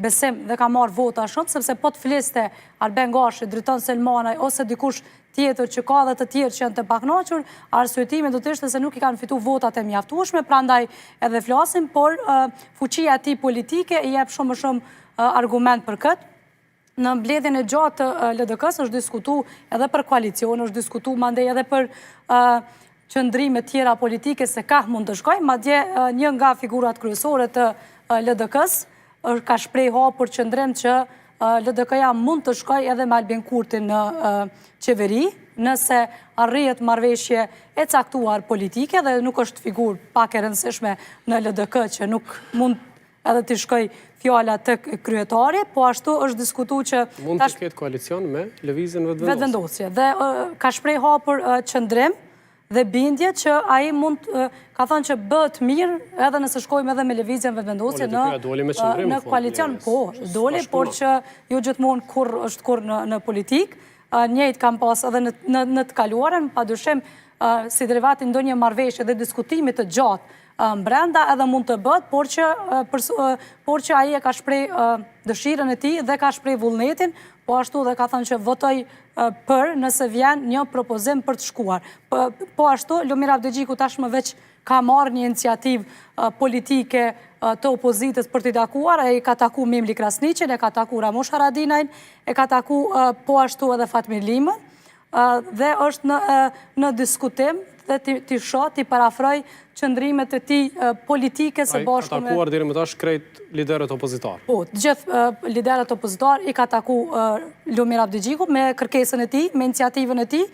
besim dhe ka marrë vota shumë, sepse po të fliste Arben Gashi, Driton Selmanaj ose dikush tjetër që ka dhe të tjerë që janë të pakënaqur, arsyetimi do të ishte se nuk i kanë fitu votat e mjaftueshme, prandaj edhe flasim, por fuqia e tij politike i jep shumë më shumë argument për këtë. Në mbledhjen e gjatë të LDK-së është diskutu edhe për koalicion, është diskutu mandej edhe për qëndrime tjera politike se kah mund të shkojë, madje një nga figurat kryesore të LDK-së ka shpreh hapur qëndrim që LDK-ja mund të shkojë edhe me Albin Kurtin në qeveri, nëse arrihet marrëveshje e caktuar politike dhe nuk është figurë pak e rëndësishme në LDK që nuk mund edhe t'i shkojë fjala tek kryetari, po ashtu është diskutu që... Mund të ketë koalicion me Lëvizjen Vetëvendosje. Vetëvendosje. Dhe ka shpreh hapur qëndrim dhe bindje që ai mund, ka thënë që bëhet mirë edhe nëse shkojmë edhe me Lëvizjen Vetëvendosje po, në, në koalicion. Po, doli, por që jo gjithmonë kurrë është kurrë në politikë. Njëjtë kam pas edhe në, në, në të kaluarën, pa dyshim, si derivat i ndonjë marrëveshje dhe diskutimi të gjatë brenda edhe mund të bëhet, por që, por që ai e ka shpreh dëshirën e tij dhe ka shpreh vullnetin, po ashtu dhe ka thënë që votoj për nëse vjen një propozim për të shkuar. Po, po ashtu, Lumir Abdixhiku tashmë veç ka marrë një iniciativë politike të opozitës për t'i takuar, e ka taku Memli Krasniqin, e ka taku Ramush Haradinajn, e ka taku po ashtu edhe Fatmir Limën, dhe është në, në diskutim dhe t'i, t'i shoh, t'i parafroj qëndrimet e tij politike së bashku me... Ka takuar deri më tash krejt liderët opozitar. Po, të gjithë liderët opozitar i ka taku Lumir Abdixhiku me kërkesën e tij, me iniciativën e tij,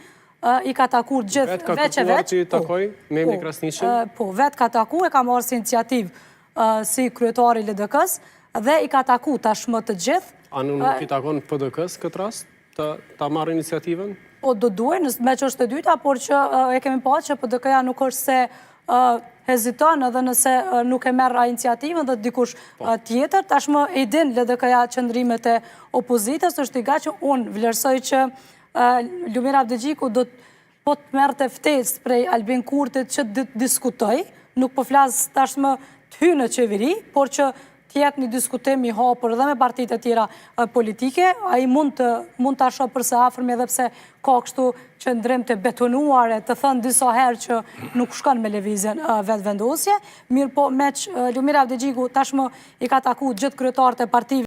i ka taku të gjithë veç e veç. Vetë ka kërkuar që i po, takoj Memli po, Krasniqin? Po, vetë ka taku, e ka marrë si iniciativë si kryetari i LDK-së dhe i ka taku tashmë të gjithë. A nuk i takon PDK-së këtë rast? të ta marrë iniciativën? Po do duhej, meqë është e dyta, por që e kemi pa që PDK-ja nuk është se heziton edhe nëse nuk e merr ai iniciativën dhe dikush po. tjetër, tashmë i din LDK-ja qëndrimet e opozitës, është i gatshëm, unë vlerësoj që Lumir Abdixhiku do të po të merrte ftesë prej Albin Kurtit që të diskutojë, nuk po flas tashmë të hyjë në qeveri, por që të jetë një diskutim i hapur edhe me partitë e tjera politike, ai mund të mund ta shohë për së afërmi edhe pse ka kështu qëndrim të betonuar e të thënë disa herë që nuk shkon me lëvizjen Vetëvendosje, mirëpo meqë Lumir Abdixhiku tashmë i ka taku gjithë kryetarët e partive.